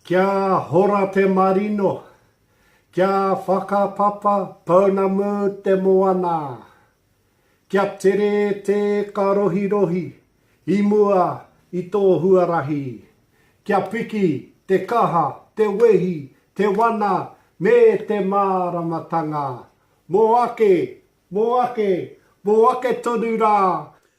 Kia hora te marino, kia whakapapa pounamu te moana. Kia tere te karohirohi i mua i tō huarahi. Kia piki te kaha, te wehi, te wana me te māramatanga. Mō ake, Mō ake, mō ake tonu rā,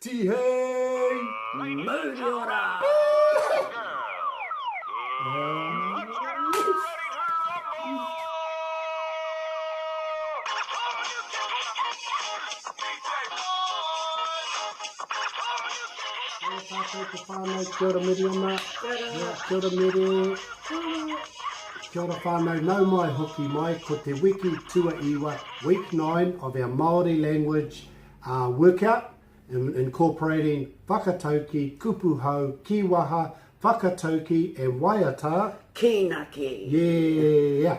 tihei! Mauri ora! Kia ora tātou te whānau, kia ora Miriama. Kia ora. Kia ora Mere. Kia ora. Kia ora whānau, nau mai hoki mai, ko te wiki tuaiwa, week 9 of our Māori language uh, workout, in, incorporating whakatauki, kupu hou, kīwaha, whakatauki and waiata. Kīnaki. Yeah.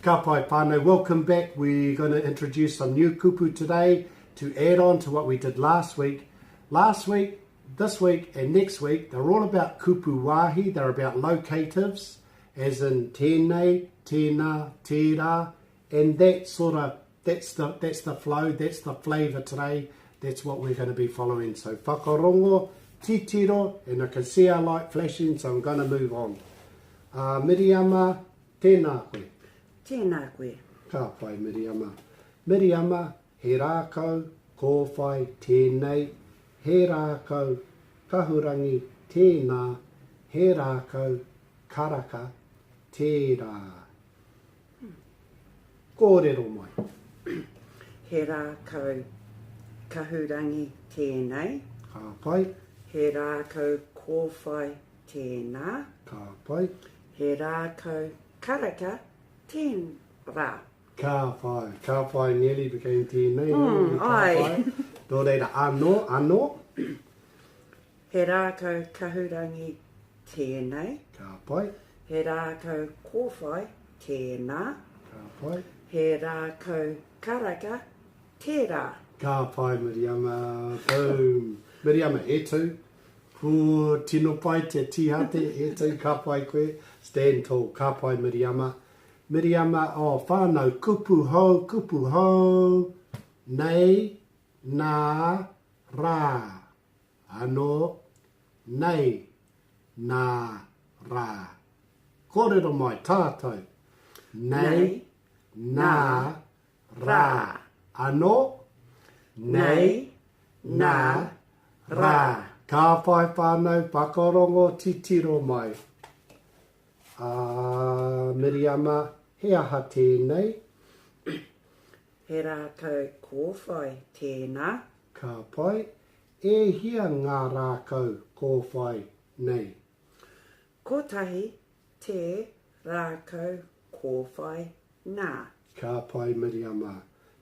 Ka pai whānau, welcome back. We're going to introduce some new kupu today to add on to what we did last week. Last week, this week and next week, they're all about kupu wāhi, they're about locatives, as in tēnei, tēnā, tērā, and that sort of, that's the, that's the flow, that's the flavour today, that's what we're going to be following. So whakarongo, titiro, and I can see our light flashing, so I'm going to move on. Uh, Miriama, tēnā koe. Tēnā koe. Ka pai, Miriama. Miriama, he rākau, kōwhai, tēnei, he rākau, kahurangi, tēnā, he rākau, karaka, tērā. Kōrero mai. He rākau kahurangi tēnei. Ka pai. He rākau kōwhai tēnā. Ka pai. He rākau karaka tērā. Ka pai. Ka pai nearly became tēnei. Mm, ka ai. pai. Nō reira, anō, anō. He rākau kahurangi tēnei. Ka pai. He rākau kōwhai tēnā. Ka pai. He rākau karaka tērā. Ka pai Miriama. Boom. Miriama, e tū. Pū, tino pai te tīhate, e tū, ka pai koe. Stand tall, ka pai Miriama. Miriama, oh, whānau, kupu hou, kupu hou, nei, nā, rā. Anō, nei, nā, rā. Kōrero mai tātou. Nei, nā, rā. Anō, nei, nā, rā. Ka whai whānau whakarongo titiro mai. Ā, Miriama, he aha tēnei? He rākau kōwhai tēnā. Ka pai. E hia ngā rākau kōwhai nei? Kotahi te rākau kōwhai nā. Ka pai Miriama.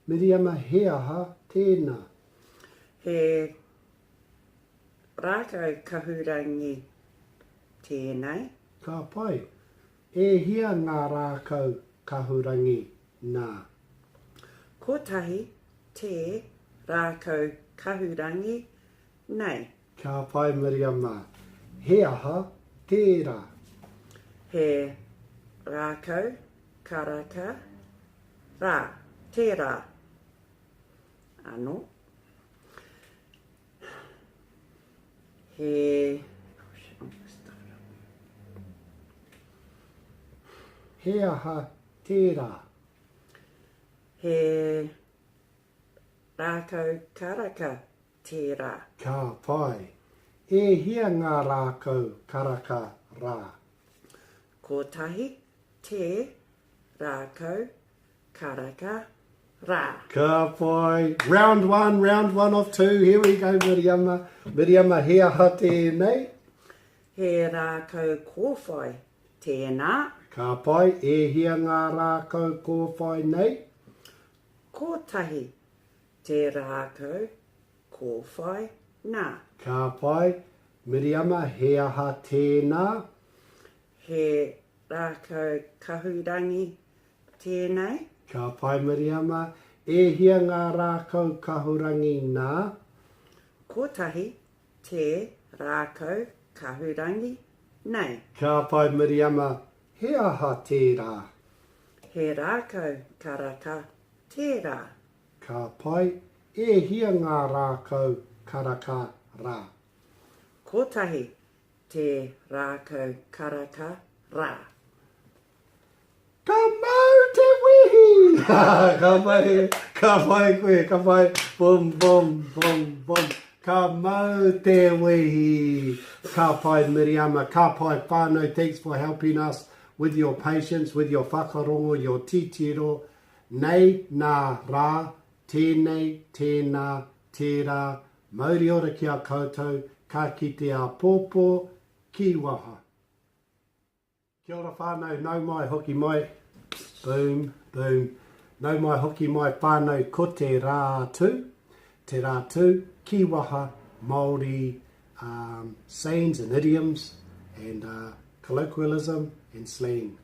Miriama he aha tēnā? He rākau kahurangi tēnei. Ka pai. E hia ngā rākau kahurangi nā? Kotahi te rākau kahurangi nei. Ka pai Miriama. He aha tērā? He rākau karaka rā, tērā anō. He, oh shit, I'm gonna stuff it up. He aha tērā? He rākau karaka tērā. Ka pai. E hia ngā rākau karaka rā? Kotahi te rākau karaka rā. Ka pai. Round one, round one of two. Here we go, Miriama. Miriama, he aha tēnei? He rākau kōwhai tēnā. Ka pai, e hia ngā rākau kōwhai nei? Kotahi te rākau kōwhai nā. Ka pai. Miriama, he aha tēnā? He rākau kahurangi tēnei. Ka pai Miriama, e hia ngā rākau kahurangi nā? Kotahi te rākau kahurangi. nei. Ka pai Miriama, he aha tērā? He rākau karaka tērā. Ka pai, e hia ngā rākau karaka rā? Kotahi te rākau karaka rā. Ka mau te wehi! Ka pai, ka pai koe, ka pai, bum, bum, bum, bum. Ka mau te wehi! Ka pai Miriama, ka pai whānau, thanks for helping us with your patience, with your whakarongo, your titiro. Nei, nā, rā, tēnei, tēnā, tērā, mauri ora ki a koutou, ka kite āpōpō, ki waha. Kia ora whānau, nau mai hoki mai, boom, boom, nau mai hoki mai whānau ko te rā tū, te rā tū, kīwaha, Māori um, sayings and idioms and uh, colloquialism and slang.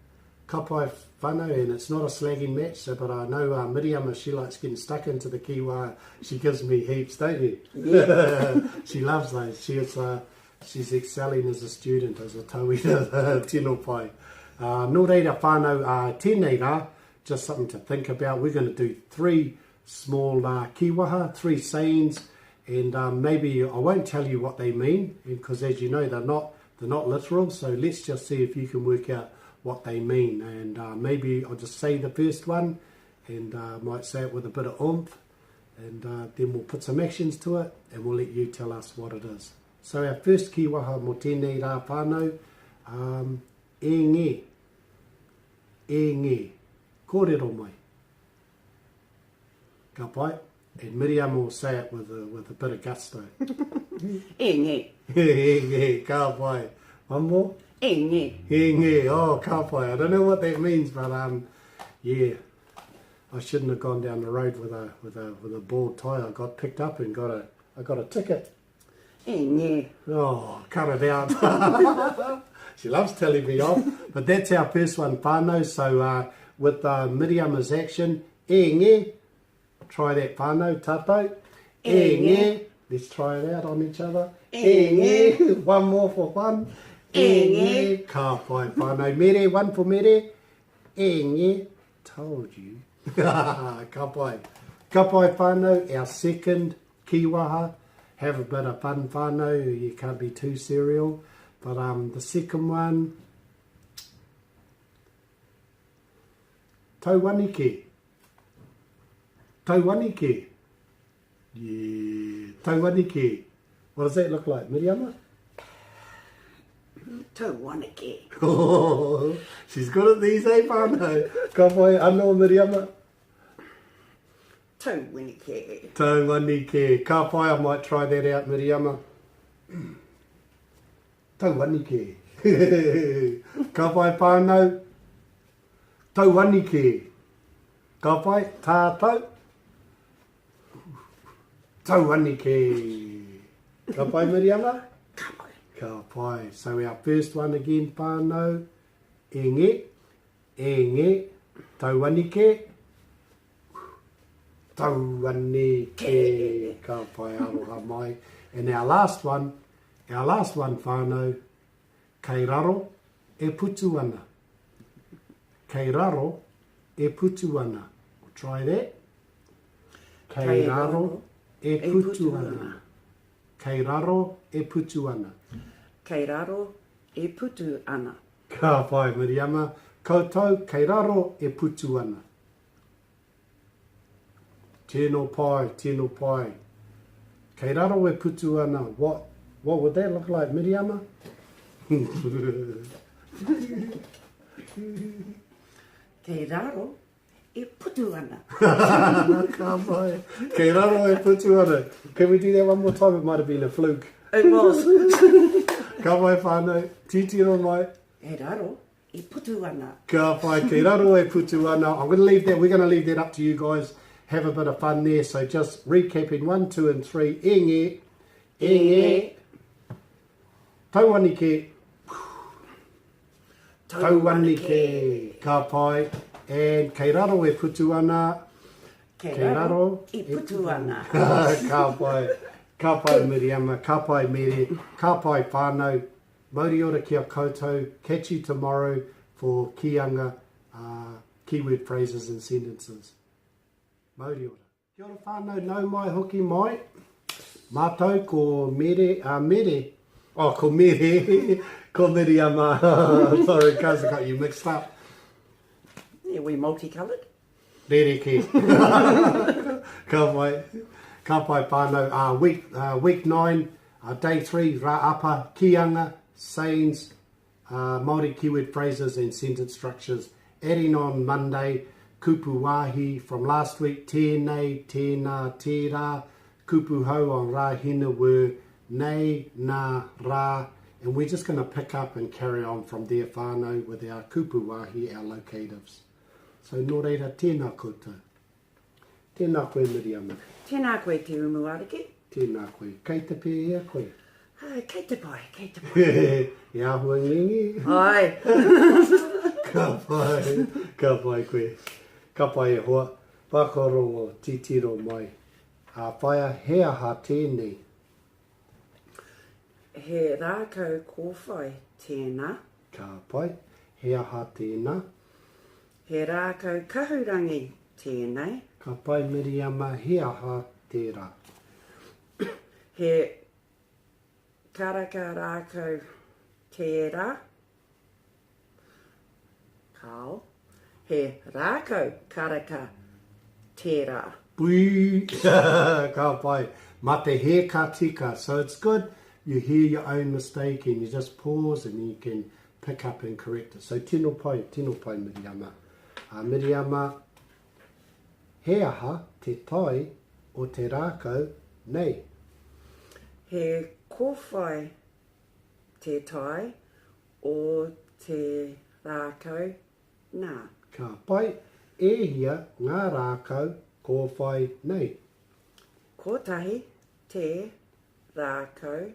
Ka pai whānau, and it's not a slagging match, so, but I know uh, Miriama, she likes getting stuck into the kīwaha. She gives me heaps, don't you? Yeah. she loves those. She is, uh, She's excelling as a student, as a tauira, tino pai. Uh, nō reira whānau, uh, tēnei rā, just something to think about. We're going to do three small uh, kīwaha, three sayings, and um, maybe I won't tell you what they mean, because as you know, they're not, they're not literal, so let's just see if you can work out what they mean. And uh, maybe I'll just say the first one, and uh, might say it with a bit of oomph, and uh, then we'll put some actions to it, and we'll let you tell us what it is. So our first kīwaha mō tēnei rā whānau, um, e nge, e nge, kōrero mai. Ka pai. And Miriam will say it with a, with a bit of gusto. E nge. E nge, ka pai. One more? E nge. E nge, oh, ka pai. I don't know what that means, but um, yeah. I shouldn't have gone down the road with a, with a, with a bald tie. I got picked up and got a, I got a ticket. E nge. Oh, cut it out. she loves telling me off. But that's our first one, whānau. So uh, with uh, Miriama's action, e nge, try that whānau, tātou. E nge. Let's try it out on each other. E nge. One more for fun. E nge. Ka pai whānau. Mere, one for mere. E nge. Told you. Ka pai. Ka pai whānau, our second Kīwaha, have a bit of fun whānau, you can't be too serial. But um, the second one, Tauanike. Tauanike. Yeah, Tauanike. What does that look like, Miriama? Tauanike. Oh, she's good at these, eh, whānau? Ka pai anō, Miriama. Tauwanike. Tauwanike. Ka pai, I might try that out, Miriama. Tauwanike. Ka pai whānau. Tauwanike. Ka pai, tātou. Tauwanike. Ka pai, Miriama? Ka pai. Ka pai. So our first one again, whānau. E nge. E nge. Tauwanike. Tauanike, ka pai aroha mai. And our last one, our last one whānau, kei raro e putu ana. Kei raro e putu ana. We'll try that. Kei raro e putu ana. Kei raro e putu ana. Kei raro e putu ana. Ka pai, Miriama. Koutou, kei raro e putu ana. Tino pai, tino pai. Kei raro e putu ana, what, what would that look like, Miriama? Kei raro e putu ana. Ka pai. Kei raro e putu ana. Can we do that one more time? It might have been a fluke. It was. Ka pai whānau, titiro mai. Kei raro E putu ana. Ka pai, kei raro e putu ana. I'm going to leave that, we're going to leave that up to you guys. Have a bit of fun there. So just recapping 1, 2 and 3. E nge, e nge. Tauanike. Tauanike. Ka pai. And kei raro e putu ana. Kei raro e putu ana. Ka pai. Ka pai Miriama, ka pai Mere, ka pai whānau. Mauri ora ki a koutou. Catch you tomorrow for kīanga, uh, keyword phrases and sentences. Mauri ora. Kia ora whānau, nau mai hoki mai. Mātou ko Mere, uh, Mere, oh ko Mere, ko Miriama, sorry guys I got you mixed up. Yeah, we multicoloured. Rerekē. Ka pai. Ka pai whānau. Uh, week, uh, week 9, uh, day 3, rā apa, kīanga, sayings, uh, Māori keyword phrases and sentence structures. Adding on Monday, kupu wāhi from last week, tēnei, tēnā, tērā, kupu hou on Rāhina were nei, nā, rā, and we're just going to pick up and carry on from there whānau with our kupu wāhi, our locatives. So nō reira, tēnā koutou. Tēnā koe Miriama. Tēnā koe Te Umuariki. Tēnā koe. Kei te pēhea koe? Uh, kei te pai, kei te pai. e āhua ngenge. Ai. ka pai, ka pai koe. Ka pai e hoa. Whakarongo, titiro mai. A whaia he aha tēnei? He rākau kōwhai tēnā. Ka pai. He aha tēnā? He rākau kahurangi tēnei. Ka pai Miriama, he aha tērā? He karaka rākau tērā. Kāo. He rākau karaka tērā. Pui! Ka pai. Ma te hē ka tika. So it's good you hear your own mistake and you just pause and then you can pick up and correct it. So tino pai, tino pai Miriama. Uh, Miriama, he aha te tae o te rākau nei? He kōwhai te tae o te rākau nā. Ka pai, e hia ngā rākau kōwhai nei? Kotahi te rākau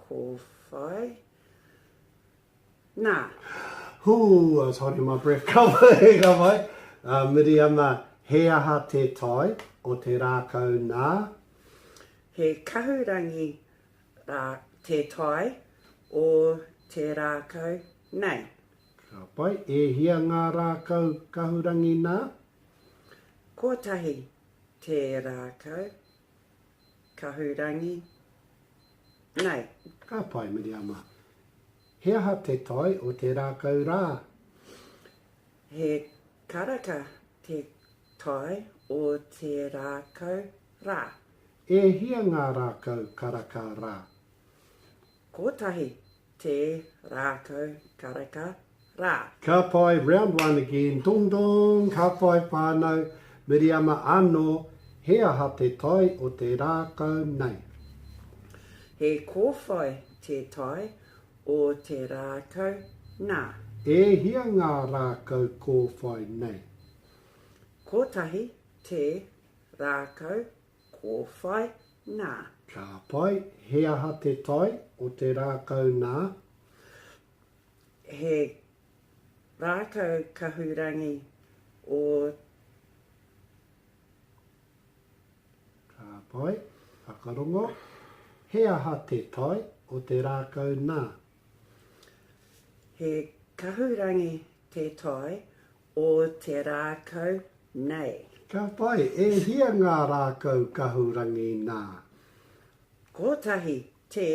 kōwhai nā. Hū, I was holding my breath. Ka pai, ka pai. Uh, Miriama, he aha te tae o te rākau nā? He kahurangi rā, te tae o te rākau nei. Ka pai, e hia ngā rākau kahurangi nā? Kotahi te rākau kahurangi nei. Ka pai, Miriama. He aha te tae o te rākau rā? He karaka te tae o te rākau rā. E hia ngā rākau karaka rā? Kotahi te rākau karaka rā. Ka pai, round one again, dong dong, ka pai whānau, Miriama anō, he aha te tae o te rākau nei? He kōwhai te tae o te rākau nā. E hia ngā rākau kōwhai nei? Kotahi te rākau kōwhai nā. Ka pai, he aha te tae o te rākau nā? He rākau kahurangi o. Ka pai, whakarongo, he aha te tae o te rākau nā? He kahurangi te tae o te rākau nei. Ka pai, e hia ngā rākau kahurangi nā? Kotahi te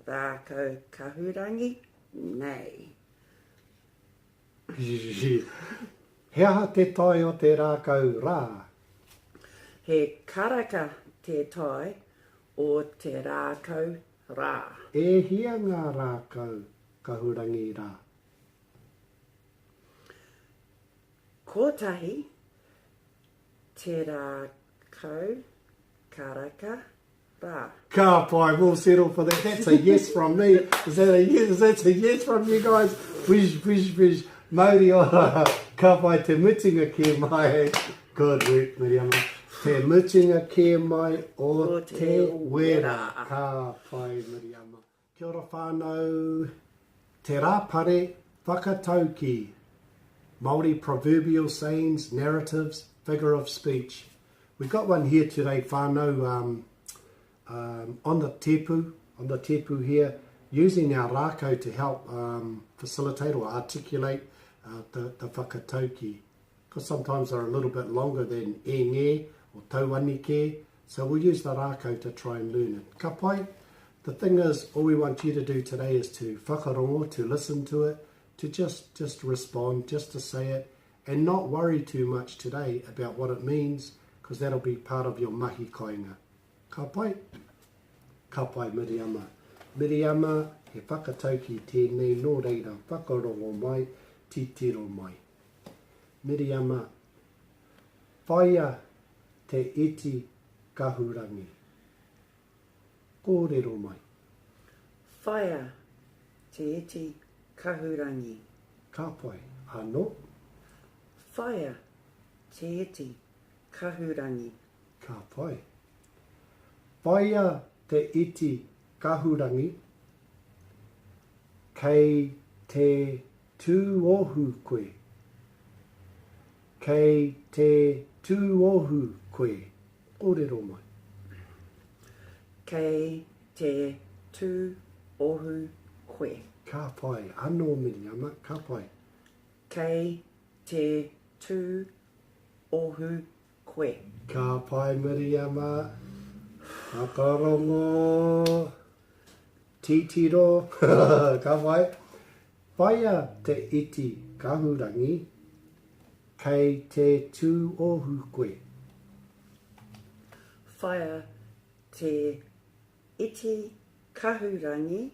rākau kahurangi nei. He aha te tae o te rākau rā? He karaka te tae o te rākau rā. E hia ngā rākau kahurangi rā? Kotahi te rākau karaka rā. Ka pai, we'll settle for that. That's a yes from me. Is that a yes? That's a yes from you guys? Whiz, whiz, whiz. Mauri ora. Ka pai te mutunga kē mai. Good work, Miriama. Te mutunga kē mai o te wera. Ka pai, Miriama. Kia ora whānau. Te Rāpare Whakataukī, Māori proverbial sayings, narratives, figure of speech. We got one here today whānau um, um, on the tepu, on the tepu here. using our rākau to help um, facilitate or articulate uh, the, the whakatauki. Because sometimes they're a little bit longer than e nge or tauanike, so we'll use the rākau to try and learn it. Ka pai? The thing is, all we want you to do today is to whakarongo, to listen to it, to just, just respond, just to say it, and not worry too much today about what it means, because that'll be part of your mahi kainga. Ka pai? Ka pai, Miriama. Miriama, he whakatauki tēnei, nō reira, whakarongo mai, titiro mai. Miriama, whaia te iti kahurangi. Kōrero mai. Whaia te iti kahurangi. Ka pai. Anō. Whaia te iti kahurangi. Ka pai. Whaia te iti kahurangi, kei te tūohu koe. Kei te tūohu koe. Kōrero mai. Kei te tūohu koe. Ka pai. Anō, Miriama, ka pai. Kei te tūohu koe. Ka pai Miriama. Whakarongo. Titiro. Ka pai. Whaia te iti kahurangi, kei te tūohu koe. Whaia te iti kahurangi,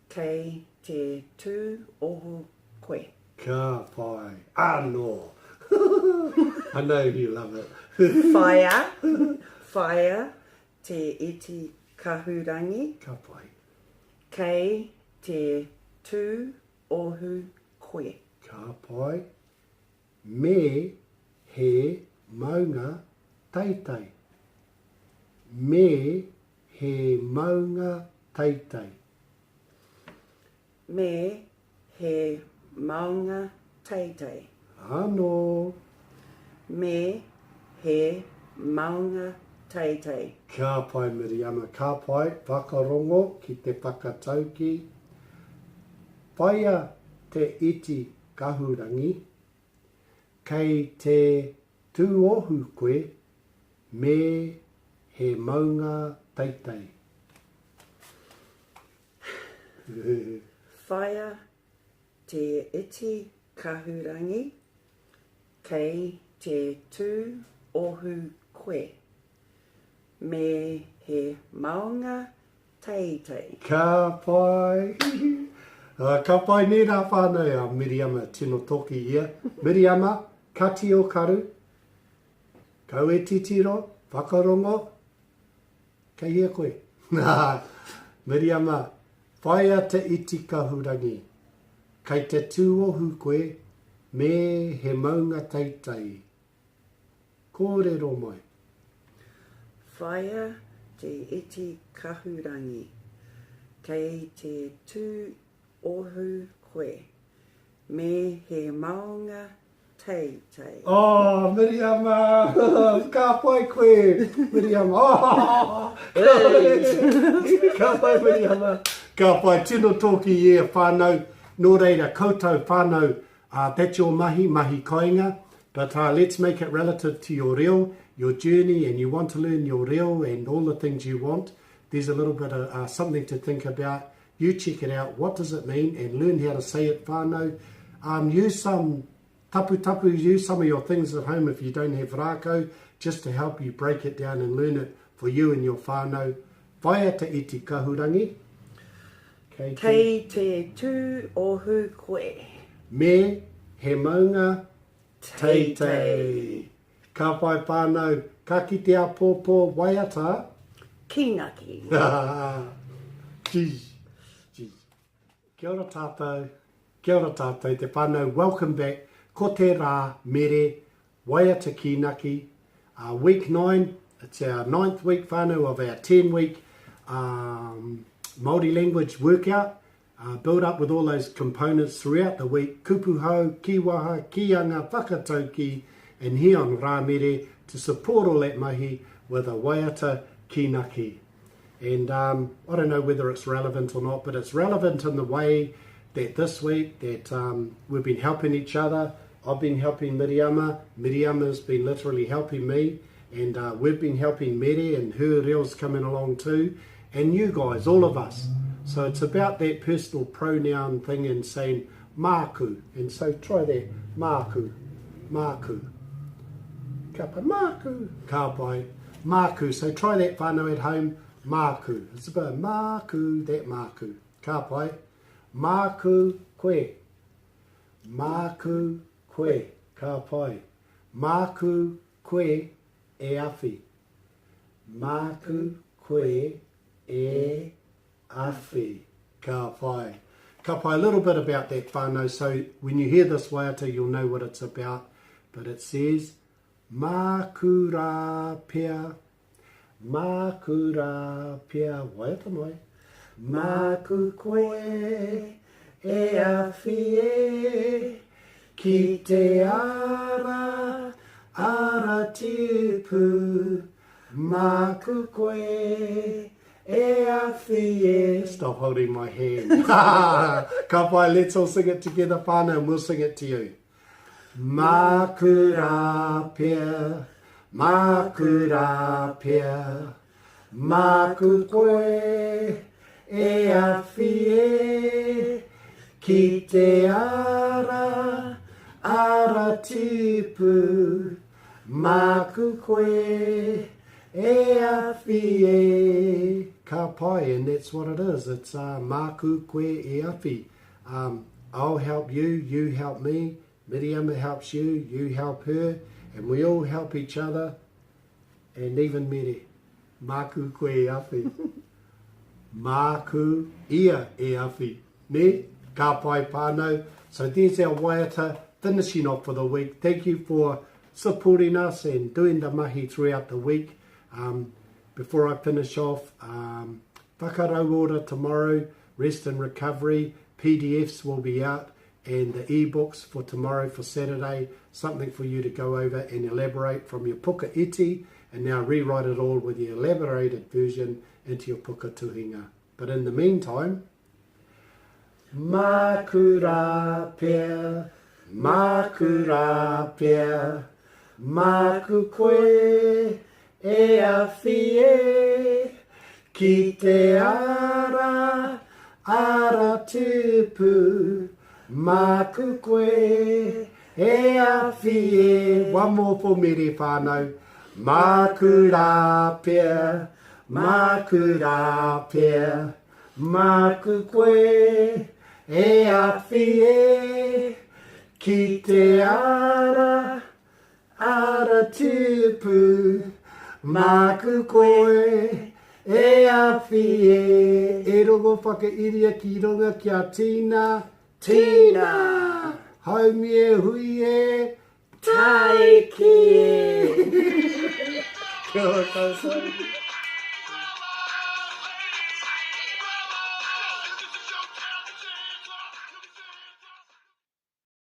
kei te tūohu koe. Ka pai. Anō. I know you love it. Whaia, whaia te iti kahurangi. Ka pai. Kei te tūohu koe. Ka pai. Me he maunga teitei. Me he maunga teitei. Me he maunga teitei. Anō. Me he maunga teitei. Ka pai Miriama, ka pai, whakarongo ki te whakatauki. Whaia te iti kahurangi, kei te tūohu koe me he maunga teitei. Whaia te iti kahurangi, kei te tū ohu koe. Me he maunga teitei. Ka pai! Ka pai nei rā whānau a Miriama tino toki ia. Miriama, kati o karu, kau e titiro, whakarongo, Kei hea koe? Miriama, Whaia te iti kahurangi. Kei te tūohu koe, me he maunga teitei. Kōrero mai. Whaia te iti kahurangi. Kei te tūohu koe, me he maunga teitei. Oh, Miriama! Ka pai koe, Miriama. Oh! Ka pai, Miriama. Ka pai, tino tōki i e whānau. Nō reira, koutou whānau, uh, that's your mahi, mahi kainga. But uh, let's make it relative to your reo, your journey, and you want to learn your reo and all the things you want. There's a little bit of uh, something to think about. You check it out. What does it mean? And learn how to say it, whānau. Um, use some tapu tapu, use some of your things at home if you don't have rākau, just to help you break it down and learn it for you and your whānau. Whaia te iti kahurangi. Kei te. Kei te tūohu koe. Me he maunga teitei. Ka whai whānau, ka kite apōpō waiata. Kīnaki. Jeez. Jeez. Kia ora tātou, kia ora tātou te whānau, welcome back. Ko te rā, mere, waiata kīnaki, uh, week 9, it's our ninth week whānau of our 10 week um, Māori language workout. Uh, build up with all those components throughout the week, kupu hou, kīwaha, kīanga, whakatauki, and here on Rāmere to support all that mahi with a waiata kīnaki. And um, I don't know whether it's relevant or not, but it's relevant in the way that this week that um, we've been helping each other. I've been helping Miriama. Miriama's been literally helping me. And uh, we've been helping Mere and her reo's coming along too. And you guys, all of us. So it's about that personal pronoun thing and saying māku. And so try that, māku, māku. Kapa māku, ka pai, māku. So try that whānau at home, māku. It's about māku, that māku. Ka pai. Māku koe. Māku koe. Ka pai. Māku koe e awhi. Māku koe e awhi. Ka pai. Ka pai. A little bit about that whānau. So when you hear this waiata, you'll know what it's about. But it says, Māku rā pea, māku rā pea, waiata mai. Māku koe e awhi e, ki te ara, ara tipu. Māku koe e awhi e. Stop holding my hand. Ka pai, let's all sing it together whānau and we'll sing it to you. Māku rā pea, māku rā pea, māku koe e awhi e, ki te ara, ara tipu, māku koe e awhi e. Ka pai, and that's what it is. It's uh, māku koe e awhi. Um, I'll help you, you help me, Miriama helps you, you help her, and we all help each other, and even Mere. Māku koe e awhi. Māku ia e awhi. Ne? Ka pai whānau. So there's our waiata finishing off for the week. Thank you for supporting us and doing the mahi throughout the week. Um, before I finish off, um, whakarauora tomorrow, rest and recovery, PDFs will be out and the ebooks for tomorrow for Saturday, something for you to go over and elaborate from your puka iti and now rewrite it all with the elaborated version into your puka tuhinga. But in the meantime, Māku rā pea, māku rā pea, māku koe e awhi e, ki te ara, ara tupu, māku koe e awhi e. One more for Mere whānau. Māku rā pea, māku rā pea, Māku koe e awhi e, ki te ara, ara tupu. Māku koe e awhi e. E rongo whakairia ki runga kia tina, tina! Haumi e hui e, taiki e! Kia ora koutou.